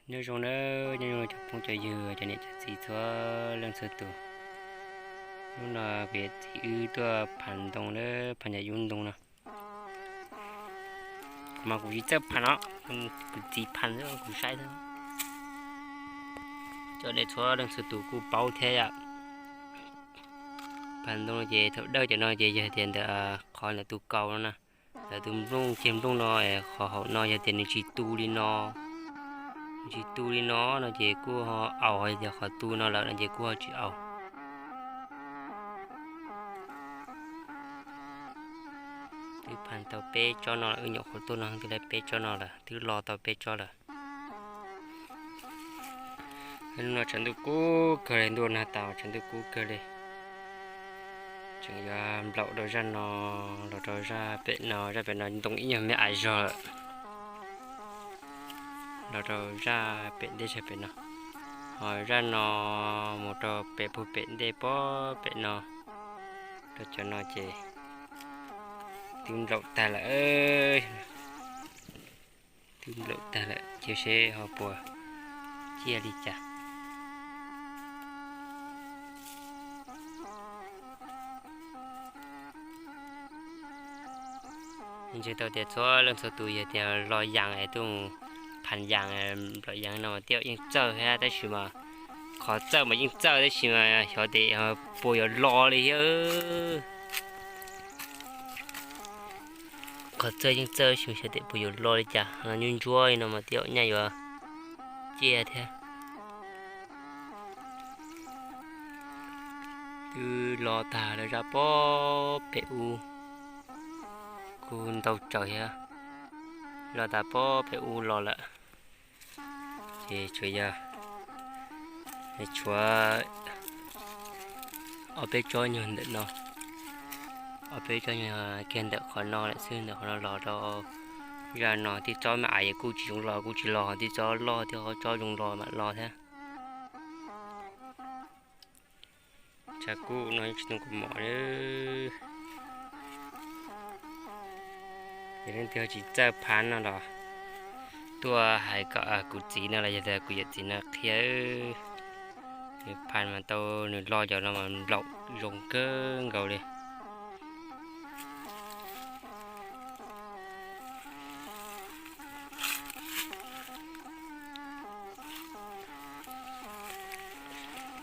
Nyob zoo nawb, nyob zoo cov phooj cov ywg, cov niam cov txiv txhua leej txhua tus. Hnub no kuv yawm txiv wb tuaj pham ntoo nawb, pham yam yub ntoo no. Kuv mas kuv tsis txawj pham no, kuv txiv pham xwb kuv saib xwb. Cov nej txhua leej txhua tus kuj paub thiab yom. Pham ntoo no ces thaum dawb cov no ces yog tias ntawm qhov ntawm tus kaus no na, ntawm tus nplooj ceg nplooj no, qhov hauv no yog tias nws tsis tu li no, nws tsis tu li no no ces kuj ho aus, yog tias qhov tu no lawm no ces kuj ho tsis aus. Twb pham tau peb tsob no, wb nyuam qhuav tuaj no twb lawv peb tsob no lawm, twb lo tau peb tsob lawm. Hnub no tshav ntuj kub kawg li, ntuj nag tas tshav ntuj kub kawg li. Tseem yuav nplaum rau zaj no, los rau zaj pem no, zaj pem no ntoo ib nyuag me ais zog lawm. Los rau zaj pem ntej zaj pem no, ho zaj no mus rau pem puag pem ntej pob pem no, rau cov no ces twb nplaum tag lawm. Twb nplaum tag lawm, cia seb ho puas ciaj li cas. Ntseeg tau tias txhua leej txhua tus yog tias lo yaas es tuaj mus pham yaas, nplaum yaas no mas twb yeej txawj thiab, tab sis mas qhov txawj mas yeej txawj tab sis mas xyov tias puas yuav lo li thiab. Qhov txawj yeej txawj tab sis xyov tias puas yuav lo li cas, ntsuab ntsuab li no mas twb nyaj yuav ciaj thiab. Twb lo tag lawm zaj pob pem ub, kuj ntau tsaws thiab. Lo tag pob pem ub los lawm, ces tsuas yog tshuav ob peb tsob nyuag ntawm no, ob peb tsob nyuag kiag ntawm qhov no lawm xwb, ntawm qhov no los rau zaj no. Tib tsob me ais kuj tsis zoo los kuj tsis los, tib tsob loj thiab, tsob zoo los mam los thiab. Tshav kub no tsis tau kaus mom li. Yog leej twg tsis txawj phab no los tuaj hais kom kuv txiv no los yog tias kuv yawm txiv no qhia. Nws phab mas tau, nws lo cov no mas nplaum zoo kawg nkaus li.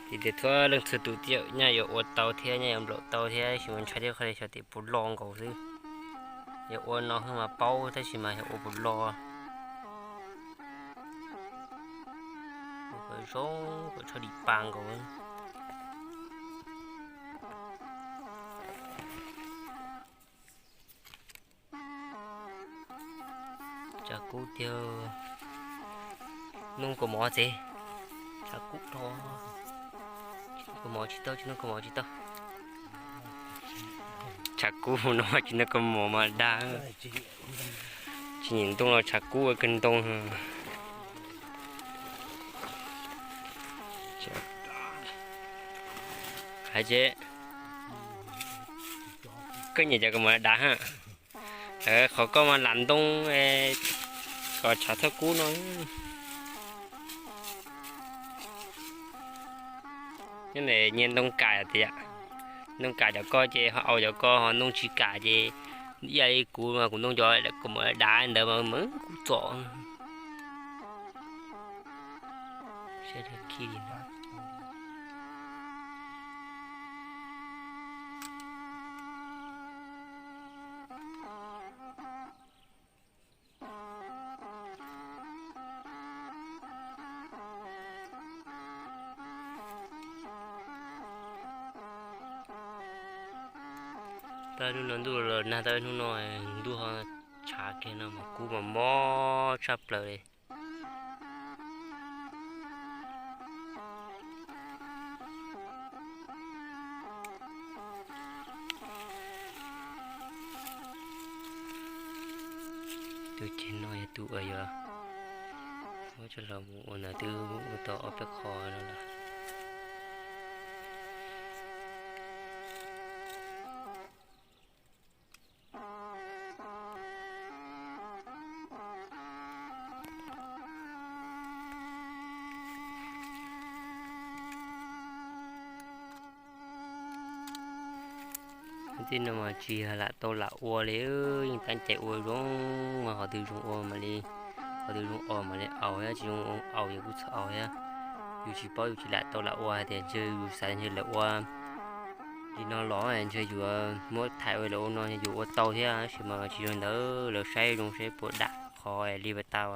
Vim tias txhua leej txhua tus twb nyaj yuav ua tau thiab nyaj yuav nplaum tau thiab, tab sis mas ntshai tib qho li xyov tias puas lo nkaus xwb. Yog ua no xwb mas paub tab sis mas xyov ua puas lo. Ua kom zoo kom tsho dim pa nkaus. Tshav kub tiag. Nug kaus mom txiv. Tshav kub dhau. Tsis nug kaus mom tsis tau, tsis nug kaus mom tsis tau. Tshav kub no tsis nug kaus mom mas dag. Tsis nyiam ntoo los tshav kub ua kawg ntoo. Hais tsev, koj nyiam cov kaus mom dav ha. Qhov koj mas lam ntoo kom tshav txhob kub no. Nyob ntawm nyias ntoo kam tias, ntoo kam cov ko ces ho aus cov ko, ho ntoo tsis kam ces ib yam li kuv mas kuv ntoo cov kaus mom dav ntawd mas kuv txom. Tau hnub no ntuj los nag tau hnub no, ntuj ho tshav kiag no mas kub mas mob tshaj plaws li. Tus ceg no yog tus uas yuav muab coj los mus ua ntawd twb ua tau ob peb qho no lawm. Tej no mas tsis yog lam tau lam ua li, yeej teeb cai ua zoo mas qhov twg zoo ua mam li, qhov twg zoo os mam li aus thiab, tsis zoo aus ces kuj txhob aus thiab. Yus tsis paub yus tsis lam tau lam ua hais tias ntshe yus xav ntshe lawv ua li no los ntshe yuav muab thaij ua lawv ua no yus ua tau thiab, tab sis mas tsis yog li ntawd, lawv saib zoo saib puas dam qhov li pas tau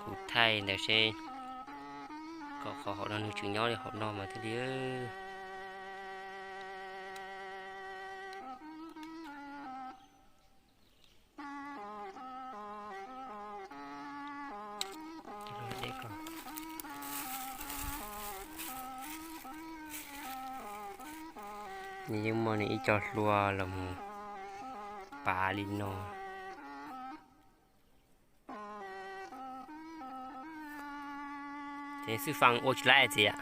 kuv thaij ntawd seb kom qhov hauv no nws tseem nyob li hauv no mas thiaj li. Nws yeej muaj nws ib co hlua los mus pav li no. Ces xwb faa ua tsis laib txiv yam.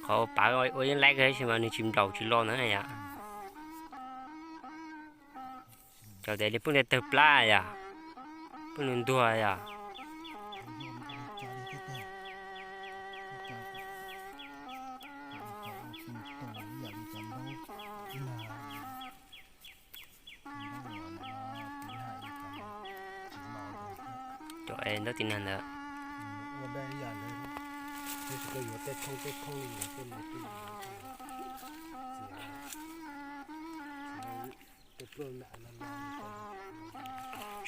Qhov pav ua yeej laib kawg tab sis mas nws tsis nplaum tsis lo ntawd na yom. Cov tias li pheej tawg plab yom, pheej nws ntuag yom. Cov es ntaub tiv nag ntawd.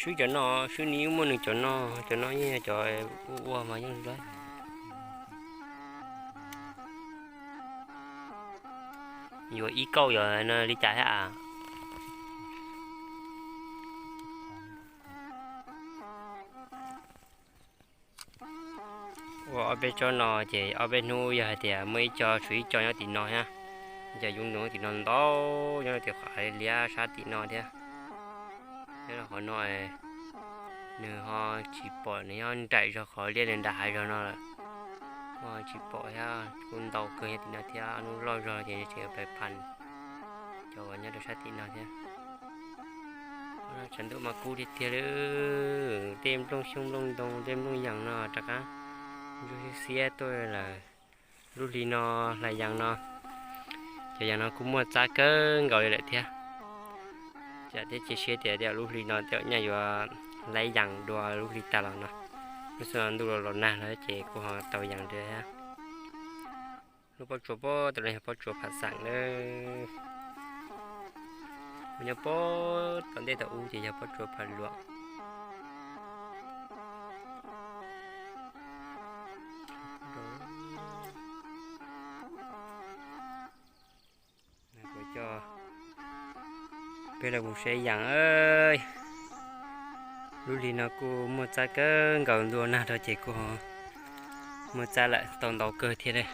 Swb cov no, swb nws yeej muaj nws cov no, cov no yeej yog cov ua ua mas yeej laib. Yuav ib kauj yuav li cas thiab a? Ua ob peb tsob no ces ob peb hnub yog hais tias muaj ib co tshuav ib co nyob tim no thiab, ib co yub nyob tim no ntau, nyob tim qhov liab sab tim no thiab. Nyob rau qhov no nws ho tsis pom, nws nyob nraim zog qhov liab li nram hav zog no lawm. Ho tsis pom thiab, kuj ntau kawg nyob tim no thiab, hnub loj zog ces tseem yuav pais pham cov uas nyob rau sab tim no thiab. Tshav ntuj mas kub tiag tiag li, tej nplooj xyoob nplooj ntoo tej nplooj yees no rov qab ntsuab xiab xiab tuaj lawm. Lub hli no hlais yees no, cov yees no kuj muaj txab kawg nkaus li lawm thiab. Ces thiaj cia siab tias tej lub hli no tej nyaj yuav laib yees dua lub hli tag los no. Lub xyoo no ntuj los los nag lawm ces kuj ho tau yees thiab. Lub pob tsuas puag ta no yog pob tsuas pham xeem lawm. Nyob puag tom ntej tom ub ces yog pob tsuas pham luam. Kuv coj peb los mus saib yees. Lub hli no kuj muaj txab kawg nkaus, ntuj nag rau ces kuj muaj txab lawm, tau ntau kawg thiab.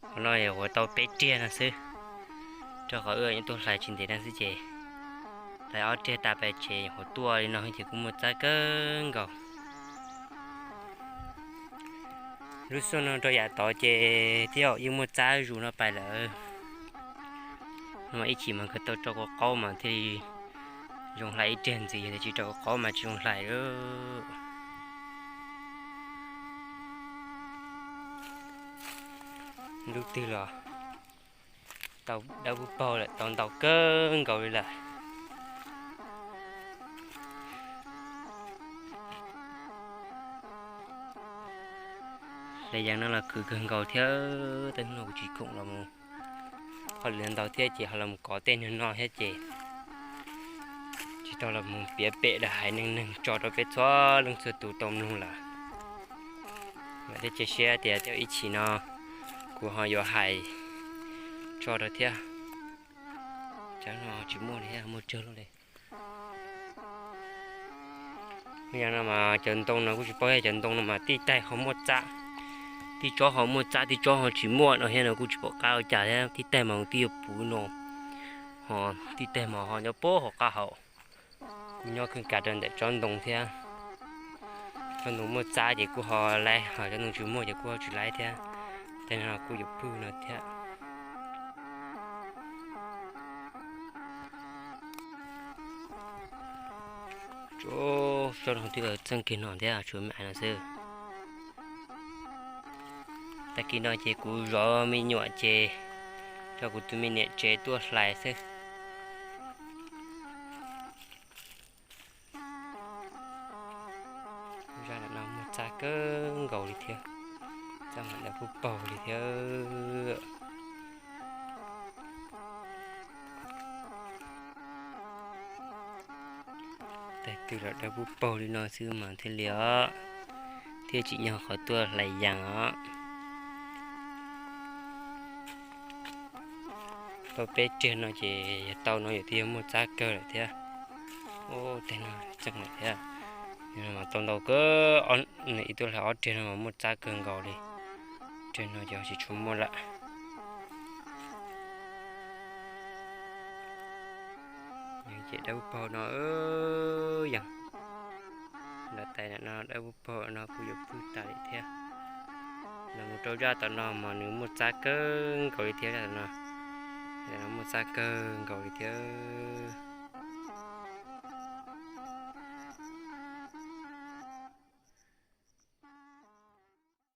Qhov no yog ua tau peb riag no xwb, rau qhov wb nyob tuaj hlais tsis ntev no xwb ces hlais ob riag tas pais tsev, qhov tuaj li no ces kuj muaj txab kawg nkaus. Lub xyoo no rau yav tod ces twb yeej muaj txab zus no pais lawm. No mas ib chim mas kawg tau rau kua qaub mas thiaj li zoo hlais ib riag ntxiv, yog tias tsis rau kua qaub mas tsis zoo hlais. Lub twg los tau dawb paug paug lawm, tau ntau kawg nkaus li lawm. Hlais yees no los khwv kawg nkaus thiab, tej hnub no kuv tsis khoom los mus hauj lwm ntau thiab ces ho los mus kov tej niag no thiab ces tsis tau los mus piav pem lawv haiv neeg neeg tso rau peb txhua leej txhua tus tau mloog lawm. Mam thiaj cia siab tias tej ib chim no kuv ho yuav hais tso rau thiab. Cov no tsis muaj li, muaj tsawg lawm li. Yog no mas cov ntoo no kuj tsis paub, cov ntoo no mas tij taig ho muaj txab, tij tsob ho muaj txab, tij tsob ho tsis muaj no thiab no kuj tsis pom qab ua cas thiab. Tij taig mas twb yuav puv no, ho tij taig mas ho nyob puag hauv qab hauv. Kuj nyob kawg kav rau ntawm tsob ntoo thiab. Tsob ntoo muaj txab ces kuj ho laib, ho tsob ntoo tsis muaj ces kuj ho tsis laib thiab. Tej no kuj yuav pwg no thiab. Tsob no twb txeej kiag no thiab, tshuav me ais no xwb. Tag kis no ces kuv zov me nyuam ces rau kuv tus me niam tsev tuaj hlais xwb. Zaj no muaj txab kawg nkaus li thiab, txab mas dawb paug paug li thiab. Tais twg los dawb paug paug li no xwb mas thiaj li os, thiaj tsim nyog qhov tuaj hlais yas os. Tau peb riag no ces yog tau no yog twb yog muaj txab kawg lawm thiab. Ub, tais no txeej lawm thiab. Mas tau ntau kawg, ib tug hlais ob riag no mas muaj txab kawg nkaus li. Riag no ces tsis tshua muaj lawm. Ces dawb paug no, yog nram tais no dawb paug no kuj yuav pwg tas li thiab. Los mus rau zaj tom no mas nws muaj txab kawg nkaus li thiab, zaj tom no muaj txab kawg nkaus li thiab.